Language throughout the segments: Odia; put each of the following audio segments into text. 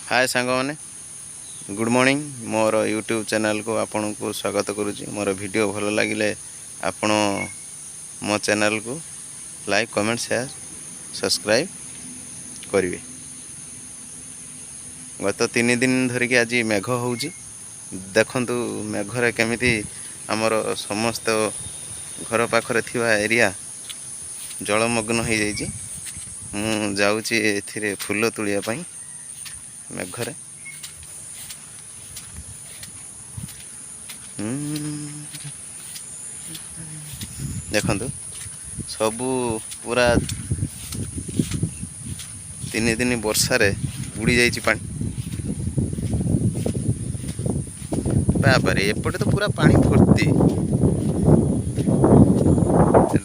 ହାଏ ସାଙ୍ଗମାନେ, ଗୁଡ଼୍ ମର୍ଣ୍ଣିଂ। ମୋର ୟୁଟ୍ୟୁବ୍ ଚ୍ୟାନେଲ୍କୁ ଆପଣଙ୍କୁ ସ୍ୱାଗତ କରୁଛି। ମୋର ଭିଡ଼ିଓ ଭଲ ଲାଗିଲେ ଆପଣ ମୋ ଚ୍ୟାନେଲ୍କୁ ଲାଇକ୍, କମେଣ୍ଟ, ସେୟାର, ସବସ୍କ୍ରାଇବ୍ କରିବେ। ଗତ 3 ଦିନ ଧରିକି ଆଜି ମେଘ ହେଉଛି। ଦେଖନ୍ତୁ, ମେଘରେ କେମିତି ଆମର ସମସ୍ତ ଘର ପାଖରେ ଥିବା ଏରିଆ ଜଳମଗ୍ନ ହେଇଯାଇଛି। ମୁଁ ଯାଉଛି ଏଥିରେ ଫୁଲ ତୋଳିବା ପାଇଁ ମେଘରେ। ଦେଖନ୍ତୁ, ସବୁ ପୁରା 3 ଦିନ ବର୍ଷାରେ ବୁଡ଼ି ଯାଇଛି ପାଣି। ବାବାରେ, ଏପଟେ ତ ପୁରା ପାଣି ଭର୍ତ୍ତି।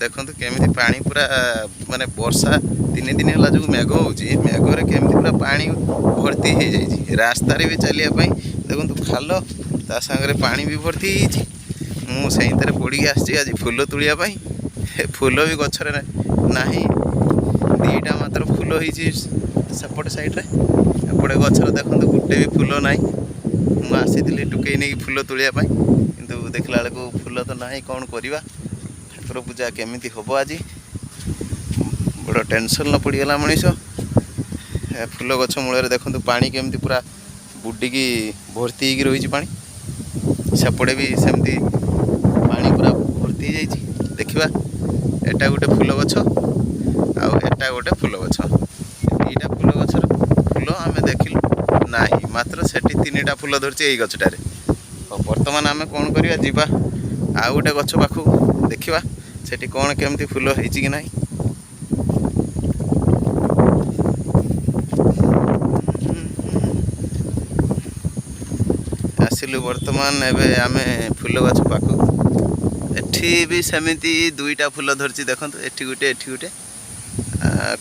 ଦେଖନ୍ତୁ କେମିତି ପାଣି ପୁରା, ମାନେ ବର୍ଷା 3 ଦିନ ହେଲା ଯେଉଁ ମେଘ ହେଉଛି, ମେଘରେ କେମିତି ପୁରା ପାଣି ଭର୍ତ୍ତି ହେଇଯାଇଛି। ରାସ୍ତାରେ ବି ଚାଲିବା ପାଇଁ ଦେଖନ୍ତୁ ଖାଲ, ତା ସାଙ୍ଗରେ ପାଣି ବି ଭର୍ତ୍ତି ହେଇଯାଇଛି। ମୁଁ ସେଇଥିରେ ପଡ଼ିକି ଆସିଛି ଆଜି ଫୁଲ ତୋଳିବା ପାଇଁ। ଫୁଲ ବି ଗଛରେ ନାହିଁ। ଦୁଇଟା ମାତ୍ର ଫୁଲ ହେଇଛି ସେପଟେ ସାଇଡ଼୍ରେ। ଏପଟେ ଗଛରେ ଦେଖନ୍ତୁ, ଗୋଟେ ବି ଫୁଲ ନାହିଁ। ମୁଁ ଆସିଥିଲି ଟୁକେଇ ନେଇକି ଫୁଲ ତୋଳିବା ପାଇଁ, କିନ୍ତୁ ଦେଖିଲା ବେଳକୁ ଫୁଲ ତ ନାହିଁ। କ'ଣ କରିବା? ଠାକୁର ପୂଜା କେମିତି ହେବ ଆଜି? ବଡ଼ ଟେନସନ୍ ପଡ଼ିଗଲା ମଣିଷ। ଏ ଫୁଲ ଗଛ ମୂଳରେ ଦେଖନ୍ତୁ, ପାଣି କେମିତି ପୁରା ବୁଡ଼ିକି ଭର୍ତ୍ତି ହେଇକି ରହିଛି ପାଣି। ସେପଟେ ବି ସେମିତି ପାଣି ପୁରା ଭର୍ତ୍ତି ହେଇଯାଇଛି। ଦେଖିବା, ଏଟା ଗୋଟେ ଫୁଲ ଗଛ ଆଉ ଏଟା ଗୋଟେ ଫୁଲ ଗଛ। ଦୁଇଟା ଫୁଲ ଗଛର ଫୁଲ ଆମେ ଦେଖିଲୁ ନାହିଁ, ମାତ୍ର ସେଠି ତିନିଟା ଫୁଲ ଧରିଛି ଏଇ ଗଛଟାରେ। ହଉ, ବର୍ତ୍ତମାନ ଆମେ କ'ଣ କରିବା? ଯିବା ଆଉ ଗୋଟେ ଗଛ ପାଖକୁ, ଦେଖିବା ସେଠି କ'ଣ କେମିତି ଫୁଲ ହେଇଛି କି ନାହିଁ। ଆସିଲୁ ବର୍ତ୍ତମାନ ଏବେ ଆମେ ଫୁଲ ଗଛ ପାଖକୁ। ଏଠି ବି ସେମିତି ଦୁଇଟା ଫୁଲ ଧରିଛି। ଦେଖନ୍ତୁ, ଏଠି ଗୋଟେ, ଏଠି ଗୋଟେ।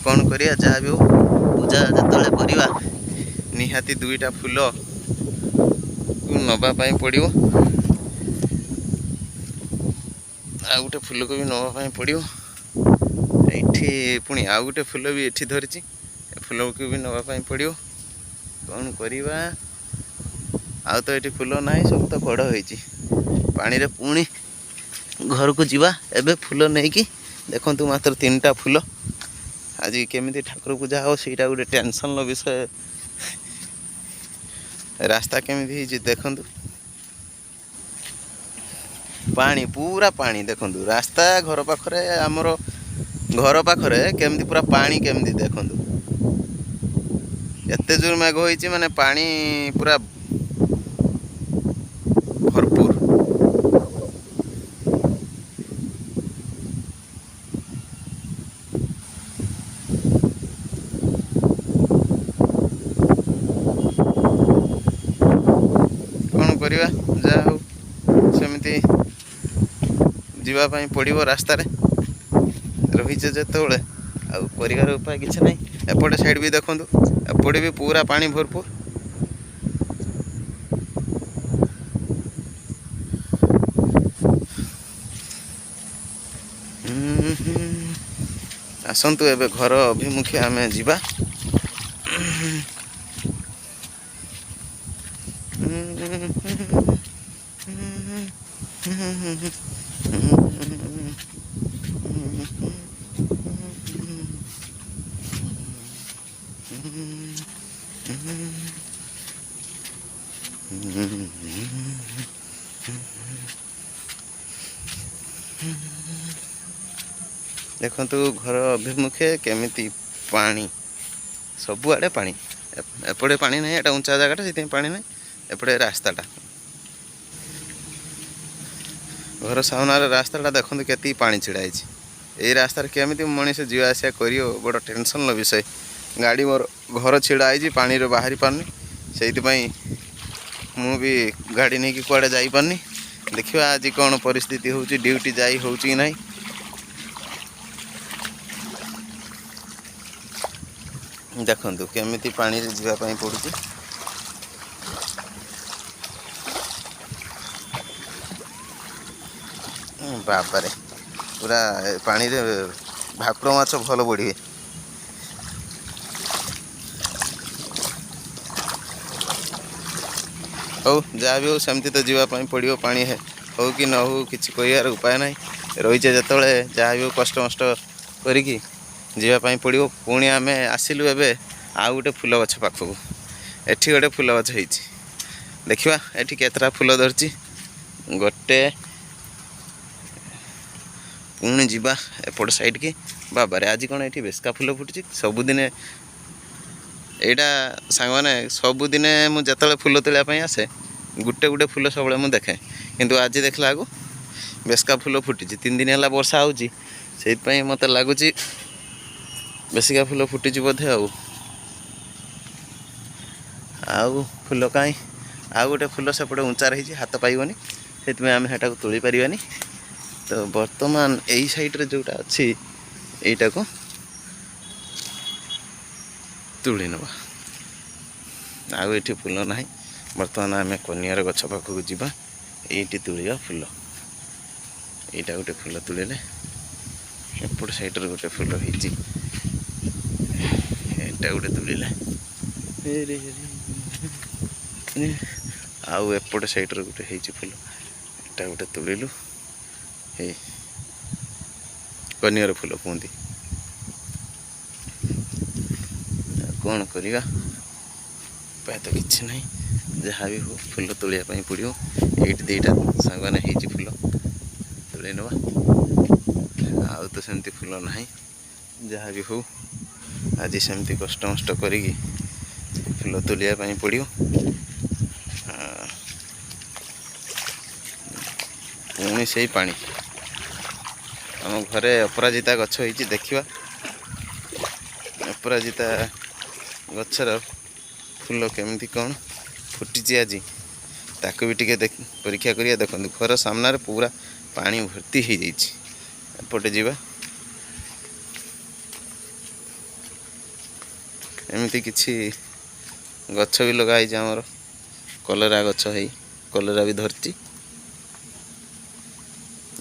କ'ଣ କରିବା? ଯାହା ବି ହଉ, ପୂଜା ଯେତେବେଳେ କରିବା ନିହାତି ଦୁଇଟା ଫୁଲ ନେବା ପାଇଁ ପଡ଼ିବ। ଆଉ ଗୋଟେ ଫୁଲକୁ ବି ନେବା ପାଇଁ ପଡ଼ିବ। ଏଇଠି ପୁଣି ଆଉ ଗୋଟେ ଫୁଲ ବି ଏଠି ଧରିଛି। ଏ ଫୁଲକୁ ବି ନେବା ପାଇଁ ପଡ଼ିବ। କ'ଣ କରିବା? ଆଉ ତ ଏଠି ଫୁଲ ନାହିଁ, ସବୁ ତ କଢ଼ ହେଇଛି ପାଣିରେ। ପୁଣି ଘରକୁ ଯିବା ଏବେ ଫୁଲ ନେଇକି। ଦେଖନ୍ତୁ, ମାତ୍ର ତିନିଟା ଫୁଲ। ଆଜି କେମିତି ଠାକୁର ପୂଜା ହେବ, ସେଇଟା ଗୋଟେ ଟେନସନ୍ର ବିଷୟ। ରାସ୍ତା କେମିତି ହେଇଛି ଦେଖନ୍ତୁ। ପାଣି, ପୁରା ପାଣି। ଦେଖନ୍ତୁ ରାସ୍ତା, ଘର ପାଖରେ, ଆମର ଘର ପାଖରେ କେମିତି ପୁରା ପାଣି କେମିତି ଦେଖନ୍ତୁ। ଏତେ ଜୋର ମେଘ ହେଇଛି, ମାନେ ପାଣି ପୁରା ଭରପୁର। କ'ଣ କରିବା? ଯାହା ହଉ, ସେମିତି ଯିବା ପାଇଁ ପଡ଼ିବ। ରାସ୍ତାରେ ରହିଛେ ଯେତେବେଳେ, ଆଉ କରିବାର ଉପାୟ କିଛି ନାହିଁ। ଏପଟେ ସାଇଡ଼୍ ବି ଦେଖନ୍ତୁ, ଏପଟେ ବି ପୁରା ପାଣି ଭରପୁର। ହୁଁ। ଆସନ୍ତୁ, ଏବେ ଘର ଅଭିମୁଖେ ଆମେ ଯିବା। ଦେଖନ୍ତୁ, ଘର ଅଭିମୁଖେ କେମିତି ପାଣି, ସବୁଆଡ଼େ ପାଣି। ଏପଟେ ପାଣି ନାହିଁ, ଏଟା ଉଞ୍ଚା ଜାଗାଟା, ସେଥିପାଇଁ ପାଣି ନାହିଁ। ଏପଟେ ରାସ୍ତାଟା, ଘର ସାମ୍ନାରେ ରାସ୍ତାଟା ଦେଖନ୍ତୁ, କେତିକି ପାଣି ଛିଡ଼ା ହେଇଛି। ଏଇ ରାସ୍ତାରେ କେମିତି ମଣିଷ ଯିବା ଆସିବା କରିବ, ବଡ଼ ଟେନସନ୍ର ବିଷୟ। ଗାଡ଼ି ମୋର ଘର ଛିଡ଼ା ହେଇଛି, ପାଣିରେ ବାହାରି ପାରୁନି। ସେଇଥିପାଇଁ ମୁଁ ବି ଗାଡ଼ି ନେଇକି କୁଆଡ଼େ ଯାଇପାରୁନି। ଦେଖିବା ଆଜି କ'ଣ ପରିସ୍ଥିତି ହେଉଛି, ଡ୍ୟୁଟି ଯାଇ ହେଉଛି କି ନାହିଁ। ଦେଖନ୍ତୁ କେମିତି ପାଣିରେ ଯିବା ପାଇଁ ପଡ଼ୁଛି। ବାବାରେ, ପୁରା ଏ ପାଣିରେ ଭାକୁର ମାଛ ଭଲ ବଢ଼ିବେ। ହଉ, ଯାହା ବି ହଉ, ସେମିତି ତ ଯିବା ପାଇଁ ପଡ଼ିବ। ପାଣି ହଉ କି ନ ହଉ, କିଛି କହିବାର ଉପାୟ ନାହିଁ। ରହିଛେ ଯେତେବେଳେ, ଯାହା ବି ହଉ କଷ୍ଟମଷ୍ଟ କରିକି ଯିବା ପାଇଁ ପଡ଼ିବ। ପୁଣି ଆମେ ଆସିଲୁ ଏବେ ଆଉ ଗୋଟେ ଫୁଲ ଗଛ ପାଖକୁ। ଏଠି ଗୋଟେ ଫୁଲ ଗଛ ହେଇଛି। ଦେଖିବା ଏଠି କେତେଟା ଫୁଲ ଧରିଛି। ଗୋଟେ। ପୁଣି ଯିବା ଏପଟ ସାଇଡ଼୍କି। ବାବାରେ, ଆଜି କ'ଣ ଏଠି ବେସ୍କା ଫୁଲ ଫୁଟିଛି। ସବୁଦିନେ ଏଇଟା ସାଙ୍ଗମାନେ, ସବୁଦିନେ ମୁଁ ଯେତେବେଳେ ଫୁଲ ତୋଳିବା ପାଇଁ ଆସେ, ଗୋଟେ ଗୋଟେ ଫୁଲ ସବୁବେଳେ ମୁଁ ଦେଖେ। କିନ୍ତୁ ଆଜି ଦେଖିଲା ବେଳକୁ ବେସ୍କା ଫୁଲ ଫୁଟିଛି। 3 ଦିନ ହେଲା ବର୍ଷା ହେଉଛି, ସେଇଥିପାଇଁ ମୋତେ ଲାଗୁଛି ବେଶିକା ଫୁଲ ଫୁଟିଛି ବୋଧେ। ଆଉ ଫୁଲ କାହିଁ? ଆଉ ଗୋଟେ ଫୁଲ ସେପଟେ ଉଞ୍ଚାରେ ହେଇଛି, ହାତ ପାଇବନି, ସେଥିପାଇଁ ଆମେ ସେଟାକୁ ତୋଳି ପାରିବାନି। ତ ବର୍ତ୍ତମାନ ଏଇ ସାଇଡ଼୍ରେ ଯେଉଁଟା ଅଛି, ଏଇଟାକୁ ତୋଳି ନେବା। ଆଉ ଏଠି ଫୁଲ ନାହିଁ। ବର୍ତ୍ତମାନ ଆମେ କନିଆର ଗଛ ପାଖକୁ ଯିବା। ଏଇଠି ତୋଳିବା ଫୁଲ। ଏଇଟା ଗୋଟେ ଫୁଲ ତୋଳିଲେ। ଏପଟ ସାଇଡ଼୍ରେ ଗୋଟେ ଫୁଲ ହେଇଛି, ଏଇଟା ଗୋଟେ ତୋଳିଲେ। ଆଉ ଏପଟ ସାଇଡ଼୍ରେ ଗୋଟେ ହେଇଛି ଫୁଲ, ଏଇଟା ଗୋଟେ ତୋଳିଲୁ। ହେଇ କନିଅର ଫୁଲ କୁହନ୍ତି। ଆଉ କ'ଣ କରିବା? ଉପାୟ ତ କିଛି ନାହିଁ। ଯାହା ବି ହଉ, ଫୁଲ ତୋଳିବା ପାଇଁ ପଡ଼ିବ। ଏଇଠି ଦୁଇଟା ସାଙ୍ଗମାନେ ହେଇଛି ଫୁଲ, ତୋଳି ନେବା। ଆଉ ତ ସେମିତି ଫୁଲ ନାହିଁ। ଯାହା ବି ହଉ, ଆଜି ସେମିତି କଷ୍ଟମଷ୍ଟ କରିକି ଫୁଲ ତୋଳିବା ପାଇଁ ପଡ଼ିବ। ପୁଣି ସେଇ ପାଣି। ଆମ ଘରେ ଅପରାଜିତା ଗଛ ହେଇଛି। ଦେଖିବା ଅପରାଜିତା ଗଛର ଫୁଲ କେମିତି କ'ଣ ଫୁଟିଛି ଆଜି, ତାକୁ ବି ଟିକେ ଦେଖ ପରୀକ୍ଷା କରିବା। ଦେଖନ୍ତୁ, ଘର ସାମ୍ନାରେ ପୁରା ପାଣି ଭର୍ତ୍ତି ହେଇଯାଇଛି। ଏପଟେ ଯିବା। ଏମିତି କିଛି ଗଛ ବି ଲଗା ହେଇଛି ଆମର। କଲରା ଗଛ ହେଇ କଲରା ବି ଧରିଛି।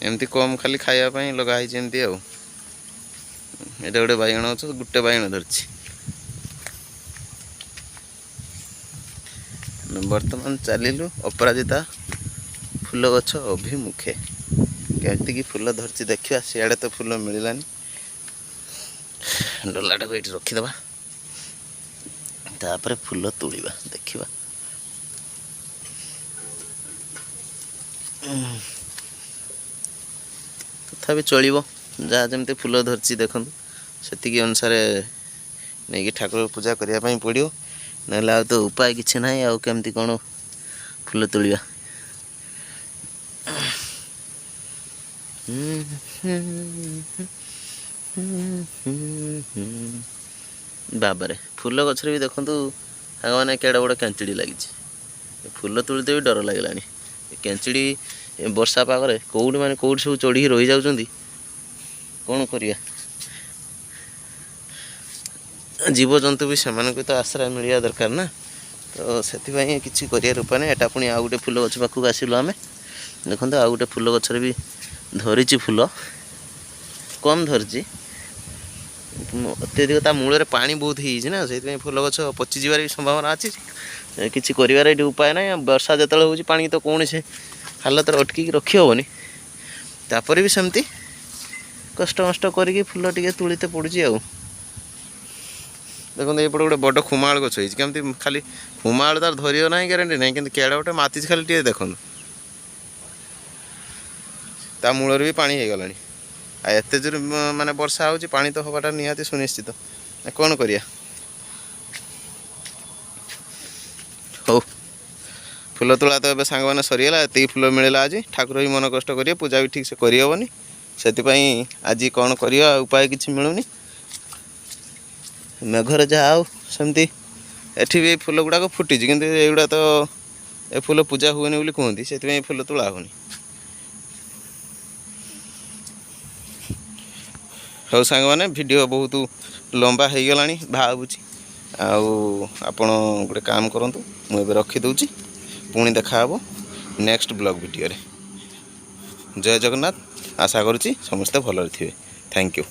ଏମିତି କମ୍ ଖାଲି ଖାଇବା ପାଇଁ ଲଗା ହେଇଛି ଏମିତି। ଆଉ ଏଇଟା ଗୋଟେ ବାଇଗଣ ଗଛ, ଗୋଟେ ବାଇଗଣ ଧରିଛି। ଆମେ ବର୍ତ୍ତମାନ ଚାଲିଲୁ ଅପରାଜିତା ଫୁଲ ଗଛ ଅଭିମୁଖେ। କେତିକି ଫୁଲ ଧରିଛି ଦେଖିବା। ସିଆଡ଼େ ତ ଫୁଲ ମିଳିଲାନି। ଡଲାଟାକୁ ଏଇଠି ରଖିଦେବା, ତାପରେ ଫୁଲ ତୋଳିବା, ଦେଖିବା। ତଥାପି ଚଳିବ, ଯାହା ଯେମିତି ଫୁଲ ଧରିଛି ଦେଖନ୍ତୁ, ସେତିକି ଅନୁସାରେ ନେଇକି ଠାକୁର ପୂଜା କରିବା ପାଇଁ ପଡ଼ିବ। ନହେଲେ ଆଉ ତ ଉପାୟ କିଛି ନାହିଁ। ଆଉ କେମିତି କ'ଣ ଫୁଲ ତୋଳିବା? ବାବାରେ, ଫୁଲ ଗଛରେ ବି ଦେଖନ୍ତୁ ସାଙ୍ଗମାନେ, କେଡ଼େ ବଡ଼ କେଞ୍ଚୁଡ଼ି ଲାଗିଛି। ଏ ଫୁଲ ତୋଳିତେ ବି ଡର ଲାଗିଲାଣି। ଏ କେଞ୍ଚୁଡ଼ି ଏ ବର୍ଷା ପାଗରେ କେଉଁଠି ମାନେ କେଉଁଠି ସବୁ ଚଢ଼ିକି ରହିଯାଉଛନ୍ତି। କ'ଣ କରିବା? ଜୀବଜନ୍ତୁ ବି, ସେମାନଙ୍କୁ ତ ଆଶ୍ରୟ ମିଳିବା ଦରକାର ନା। ତ ସେଥିପାଇଁ କିଛି କରିବାର ଉପାୟ ନାହିଁ। ଏଟା ପୁଣି ଆଉ ଗୋଟେ ଫୁଲ ଗଛ ପାଖକୁ ଆସିଲୁ ଆମେ। ଦେଖନ୍ତୁ, ଆଉ ଗୋଟେ ଫୁଲ ଗଛରେ ବି ଧରିଛି ଫୁଲ, କମ୍ ଧରିଛି ଅତ୍ୟଧିକ। ତା ମୂଳରେ ପାଣି ବହୁତ ହେଇଯାଇଛି ନା, ସେଇଥିପାଇଁ ଫୁଲ ଗଛ ପଚିଯିବାର ବି ସମ୍ଭାବନା ଅଛି। କିଛି କରିବାର ଏଠି ଉପାୟ ନାହିଁ। ବର୍ଷା ଯେତେବେଳେ ହେଉଛି, ପାଣି ତ କୌଣସି ହାଲତରେ ଅଟକିକି ରଖି ହେବନି। ତାପରେ ବି ସେମିତି କଷ୍ଟମଷ୍ଟ କରିକି ଫୁଲ ଟିକେ ତୋଳିତେ ପଡ଼ୁଛି। ଆଉ ଦେଖନ୍ତୁ, ଏପଟେ ଗୋଟେ ବଡ଼ ଖୁମାଳ ଗଛ ହେଇଛି। କେମିତି ଖାଲି ଖୁମାଳ ତାର ଧରିବ ନାହିଁ, ଗ୍ୟାରେଣ୍ଟି ନାହିଁ, କିନ୍ତୁ କେଡ଼େ ଗୋଟେ ମାତିଛି ଖାଲି ଟିକେ ଦେଖନ୍ତୁ। ତା ମୂଳରେ ବି ପାଣି ହେଇଗଲାଣି। ଆଉ ଏତେ ଜୋର ମାନେ ବର୍ଷା ହେଉଛି, ପାଣି ତ ହେବାଟା ନିହାତି ସୁନିଶ୍ଚିତ। କ'ଣ କରିବା? ହଉ, ଫୁଲ ତୋଳା ତ ଏବେ ସାଙ୍ଗମାନେ ସରିଗଲା। ଏତିକି ଫୁଲ ମିଳିଲା ଆଜି। ଠାକୁର ବି ମନ କଷ୍ଟ କରିବେ, ପୂଜା ବି ଠିକ୍ ସେ କରିହେବନି। ସେଥିପାଇଁ ଆଜି କ'ଣ କରିବା, ଉପାୟ କିଛି ମିଳୁନି। ମେଘରେ ଯାହା ଆଉ ସେମିତି ଏଠି ବି ଫୁଲ ଗୁଡ଼ାକ ଫୁଟିଛି, କିନ୍ତୁ ଏଇଗୁଡ଼ା ତ ଏ ଫୁଲ ପୂଜା ହୁଏନି ବୋଲି କୁହନ୍ତି, ସେଥିପାଇଁ ଏ ଫୁଲ ତୋଳା ହେଉନି। ହଉ ସାଙ୍ଗମାନେ, ଭିଡ଼ିଓ ବହୁତ ଲମ୍ବା ହେଇଗଲାଣି ଭାବୁଛି। ଆଉ ଆପଣ ଗୋଟେ କାମ କରନ୍ତୁ, ମୁଁ ଏବେ ରଖିଦେଉଛି। ପୁଣି ଦେଖାହେବ ନେକ୍ସଟ ବ୍ଲଗ୍ ଭିଡ଼ିଓରେ। ଜୟ ଜଗନ୍ନାଥ। ଆଶା କରୁଛି ସମସ୍ତେ ଭଲରେ ଥିବେ। Thank you.